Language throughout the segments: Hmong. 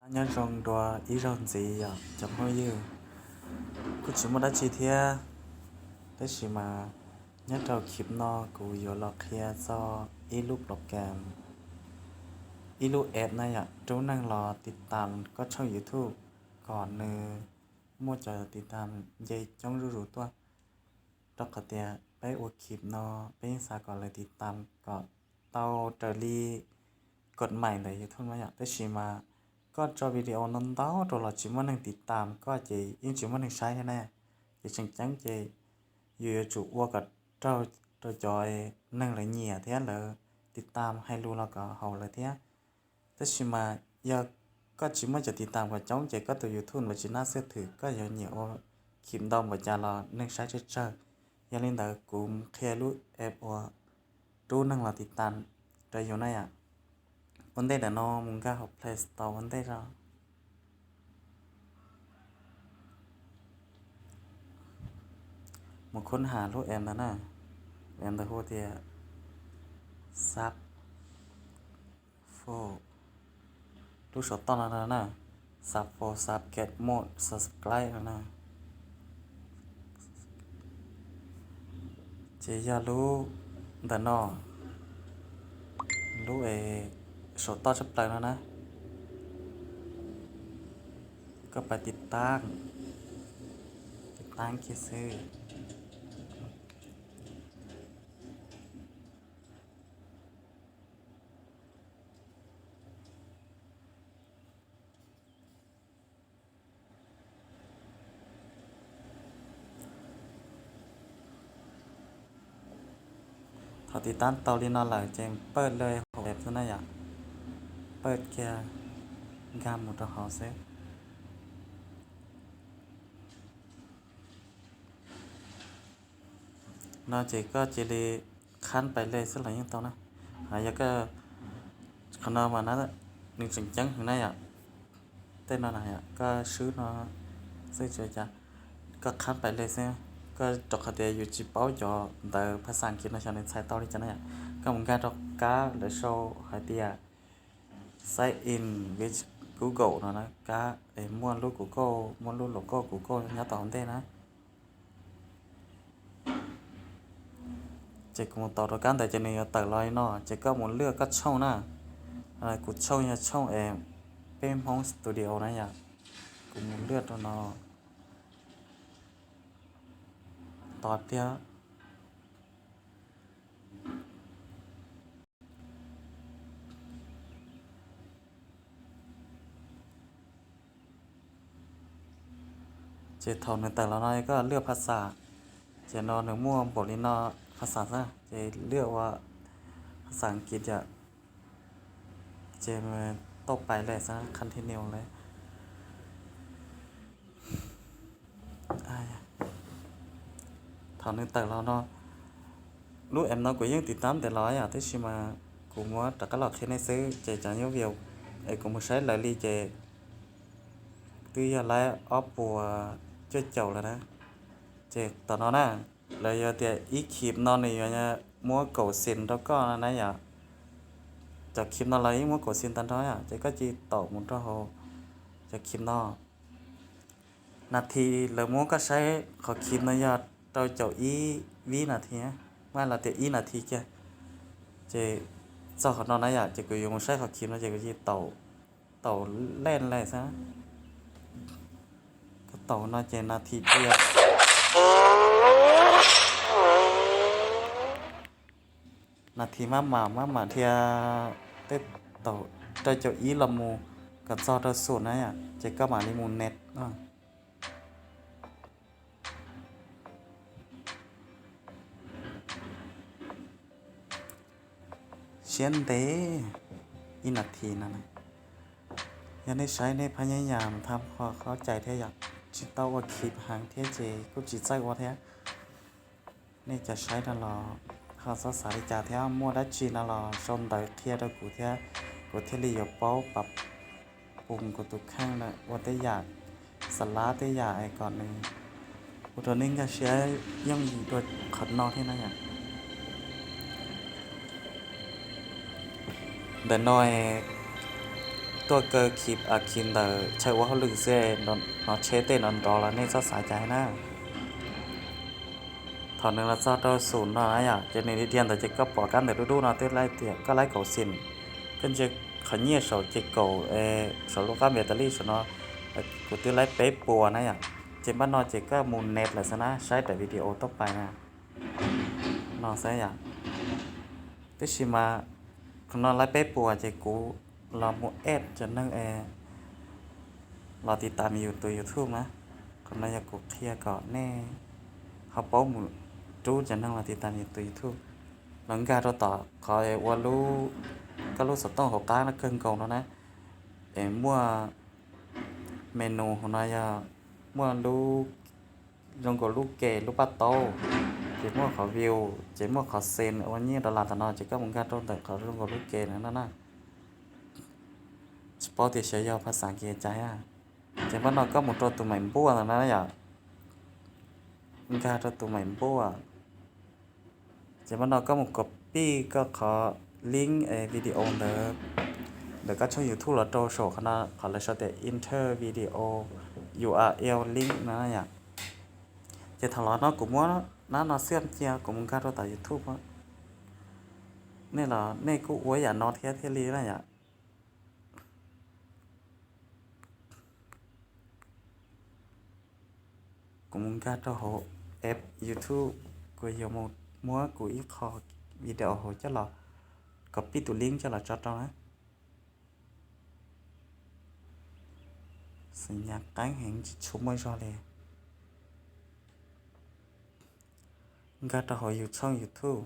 Nyob zoo dua ib zaug ntxiv yom cov phooj ywg. Kuj tsis muaj dab tsi thiab, tab sis mas nyob rau clip no kuv yuav los qhia txog ib lub program, ib lub app na yom, rub neeg los tiv tam koj tshooj YouTube kom nws muaj cov tiv tam nce coob zuj zus tuaj. Rau qhov tias peb ua clip no peb yeej xav kom lawv tiv tam kom tau raws li kod maim ntawm YouTube no yom, tab sis mas koj tso video no ntau rau los tsis muaj neeg tiv tam koj ces yeej tsis muaj neeg saib thiab na. Ces tseem ceeb ces yus yuav tsum ua kom raug rau cov neeg lawv nyiam thiab lawv tiv tam hais lus los kom haum lawv thiab. Tab sis mas yog koj tsis muaj cov tiv tam kom coob ces koj tus YouTube lawv tsis nab xwb thwm koj yuav nyiam ua clip ntau npaum cas los neeg saib tsawg tsawg. Yog li ntawd kuv qhia lub app uas rub neeg los tiv tam rau yus na yom. Ua ntej ntawm no mus nkag hauv Play Store ua ntej os. Mus khub has lub app ntawd na, app ntawd hu tias Sub Four, lub saum toj no na, Sub Four Sub Get More Subscribe no na. Ces yog lub ntawm no, lub es saum toj tshaj plaws no na, koj pab tiv tam, tiv tam kiag xwb. Thaum tiv tam tau li no lawm ces pawj lawm hauv app xwb na yom, pawj kiag nkag mus rau hauv xwb. No ces koj cia li khab pais le xwb los yeej tau na. Yog koj, qhov no mas nws tseem ceeb heev na yom. Tej no na yom, koj swb no xwb tsis ua cas, koj khab pais le xwb. Koj rau qhov tias yus tsis paub cov ntawv phas xas Askiv no xyov nws txhais tau li cas na yom. Koj mus nkag rau kab lawv sau hais tias sign in with Google no na, kab es muaj lub Google, muaj lub logo Google nyob tom hauv ntej na. Ces kuv mus tau rau kab ntawd ces nws yuav tawm los li no, ces koj mus lwaj koj tshooj na. Kuv tshooj yog tshooj es Peb Hmoob Studio na yom. Kuv mus lwaj rau no tos pliag. Ces thaum nws tawm los no koj lwaj phas xas, ces no nws muaj npaum li no phas xas xwb, ces lwaj ua phas xas Askiv yom, ces tau pais lawm xwb, continue lawm. Thaum nws tawm los no, lub app no kuv yeej tiv tam ntev los yom, tab sis mas kuv muab rov qab los qhia nej xwb, ces cov nyob view es kuv mus saib lawv li ces twb yog lawv ob puas cuaj caum lawm na. Ces tom no na, lawv yuav tias ib khib no nws yuav muab kaum xis rau koj na yom. Cov khib no lawv yeej muab kaum xis tag nrho yom, ces koj cia li taum mus rau hauv cov khib no. Nas this lawv muab koj saib qhov khib no yog rau caum ib vib nas this, mas los tias ib nas this kiag. Ces txog qhov no na yom, ces kuv yuav mus saib qhov khib no ces kuv cia li taum, taum lej lej xwb. Koj taum no ces nas this tias nas this maj mam maj mam dhia tej taum rau caum ib los mus kom txog rau xum na yom, ces koj mam li mus next. Siab ntev ib nas this no. Yog nej saib nej phab nyab yam tham qhov khaub cai thiab yom, tsis tau ua khib heev thiab ces kuj tsis txawj ua thiab. Nej cov saib no los ho txhob xav li cas thiab, muaj dab tsi no los sau ntawv qhia rau kuv thiab, kuv thiaj li yuav paub pab pum kuv tus kheej ua tej yam, xa lab tej yam es kom nws ua rau nej nkag siab yooj yim dua qhov no thiab na yom. Ntawm no tuaj kaw khi, khi ntawm chaw ua hauj lwm xwb, hnov tsheb tej nrov nrov los nej txhob xav cas na. Thaum nws los txog rau xum no na yom, ces nws dhia ntawd ces koj pom kab ntawd dub dub no twb laib tias koj laib kaum xim, koj ntsia qhov nyiaj saum ces kaum, saum lub qab npias tas lij saum no, kuv twb laib peb puas na yom. Ces npaj no ces koj mus net lawm xwb na, saib daim video tuaj pais na, no xwb yom. Tab sis mas qhov no laib peb puas ces kuv los mus add cov neeg es los tiv tam yus tus YouTube na. Qhov no yog kuv qhia kom nej ho paub mus rub cov neeg los tiv tam yus tus YouTube. Los nkag rau tom qhov ua lub, koj lub xov tooj hauv qab no kawg nkaus no na, es muaj menu hauv no yog muaj lub, zoo nkaus lub ke lub paj taub, ces muaj qhov view, ces muaj qhov send ua nyiaj dollar tom no, ces koj mus nkag rau ntawm qhov zoo nkaus lub ke no na. Tsis paub tias xyov yog phas xas Askiv cas. Ces npaj no koj mus rau tus maim npuaj ntawd na yom, nkag rau tus maim npuaj. Ces npaj no koj mus copy koj qhov link video ntawd, ntawm koj tshooj YouTube los rau saum qhov no, qhov lawv sau tias enter video U R L link no yom. Ces thaum los no kuv muab nab no xwb cia kuv mus nkag rau tom YouTube. Nej los nej kuj ua yam no thiab thiaj li na yom. Kuv mus nkag rau hauv app YouTube, kuv yuav mus muab kuv ib qho video hauv coj los, copy tus link coj los tso rau na. Xwm nyas qeeb heev tsis tshua muaj zog li. Nkag rau hauv yus tshooj YouTube.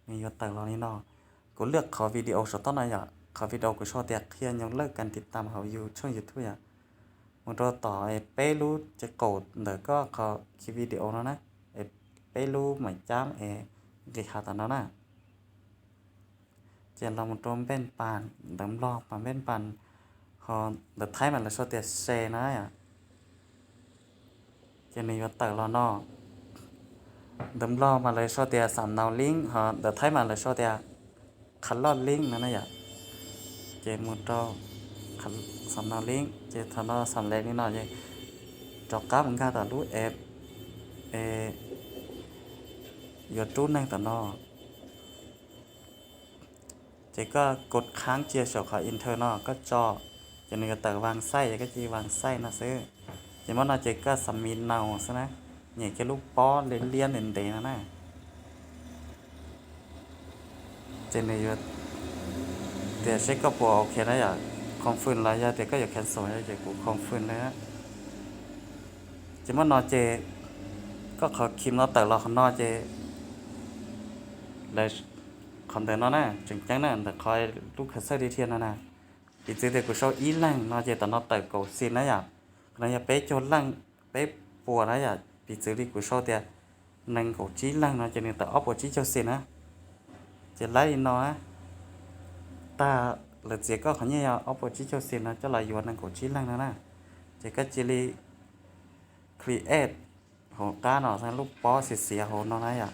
Nws yuav tawm los li no. Kuv lwaj qhov video saum toj no yom, qhov video kuv sau tias qhia nyob lawj kas tiv tam hauv yus tshooj YouTube yom. Mus rau tom peb lub ces qaum ntawm koj qhov khi video no na, peb lub maim cab es nqis hav tom no na. Ces los mus rau npej pas, ntawv nplog mas npej pas, ho ntawv thaib mas lawv sau tias share na. Ces nws yuav tawm los no. Ntawv nplog mas lawv sau tias xam nau link, ho ntawv thaib mas lawv sau tias qhov loj link no na yom. Ces mus rau xam nau link, ces thaum no xam lev li no es rov qab mus nkag tom lub app es yuav rub neeg tom no. Ces koj kod khaab cia saum qhov enter no koj tso, ces nws yuav tawm vas xaij, koj cia vas xaij no xwb. Ces muab no ces koj submit now xwb na, nyem kiag lub pob liab liab ntev ntev no na. Ces nws yuav tias seb koj puas ok na yom, confirm los yog tias koj yuav cancel ces kuv confirm na. Ces muab no ces koj qhov khi no tawm los qhov no ces lawv, qhov ntawm no na tseem ceeb na, ntawm qhov lub cursor li thiab no na. Piv txwv tias kuv sau ib leeg no ces tom no tawm kaum xim na yom. Qhov no yog peb caug leej, peb puas na yom. Piv txwv li kuv sau tias nees nkaum tsib leeg no ces nws tawm ob puas tsib caug xim na. Ces laib li no, tag lawv txiav koj qhov nyiaj yog ob puas tsib caug xim no coj los yuav nees nkaum tsib leeg no na. Ces koj cia li create hauv qab no lub pob xiav xiav hauv no na yom.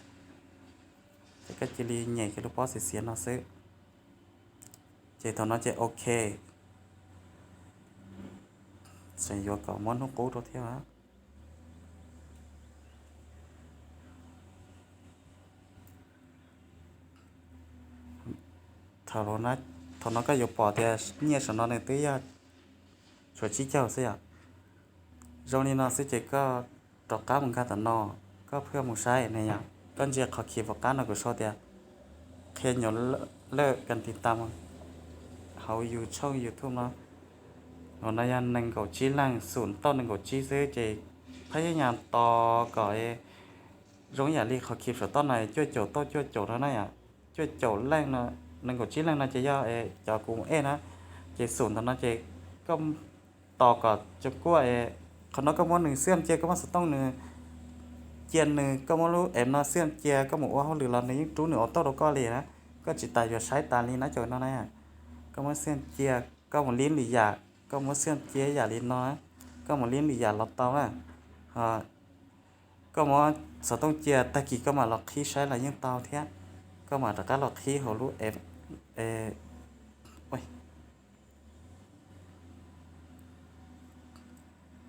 Ces koj cia li nyem kiag lub pob xiav xiav no xwb. Ces thaum no ces ok. Tseem yuav kom muab hnub qub rau thiab. Thaum no koj yuav pom tias nyiaj saum no nws twb yog tshuav tsib caug xwb yom. Zoo li no xwb ces koj rov qab mus nkag tom no, koj pheej mus saib ne yom. Koj ntsia qhov khi hauv qab no kuv sau tias qhia nyuam lawj kas tiv tam hauv yus tshooj YouTube no. Hauv no yog nees nkaum tsib leeg, xum tauj nees nkaum tsib xwb ces phab nyaj tos kom zoo ib yam li qhov khi saum toj no cuaj caum tauj cuaj caum no na yom. Cuaj caum leej no, nees nkaum tsib leej no ces yog cov kuv mus add na. Ces xum ntawm no ces koj tos kom tsaus kuaj, qhov no koj muab nws xij cia, koj muab xov tooj nws cia nws, koj muab lub app no xij cia, koj mus ua hauj lwm los nws yeej rub nws auto rau koj li na. Koj tsis tas yuav saib tas li na cov no na. Koj muab xij cia, koj mus lib lwm yam, koj muab xij cia yam li no, koj mus lib lwm yam los tau na. Koj muab xov tooj cia, tag kis koj mam los qhib saib los yeej tau thiab. Koj mam rov qab los qhib hauv lub e, e,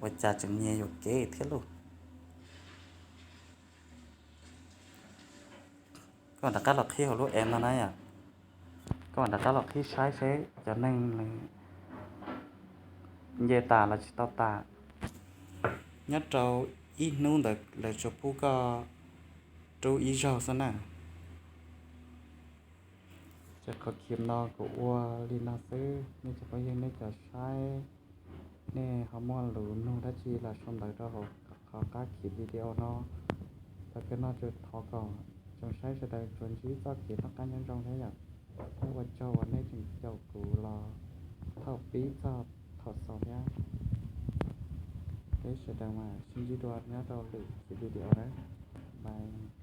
ua cas tseem nyias yuam kev thiab lauj. Koj mam rov qab los qhib hauv lub e no na yom. Koj mam rov qab los qhib saib seb cov neeg nce tas los tsis tau tas. Nyob rau ib hnub ntawd lawv tsuas pub koj rub ib zaug xwb na. Ces qhov khiv no kuv ua li no xwb, nej cov phooj ywg nej cov saib, nej ho muaj lus nug dab tsi los sau ntawv rau hauv qhov qab khiv video no. Thaum kawg no tsuas thov kom tsoom saib sawv daws tsuas ntsib txoj kev noj qab nyob zoo thiab yom. Thiab ua tsaug uas nej tseem caum kuv los thaum pib txog thaum xaus thiab. Peb sawv daws mas sib ntsib dua nyob rau lwm khiv video na. Bye.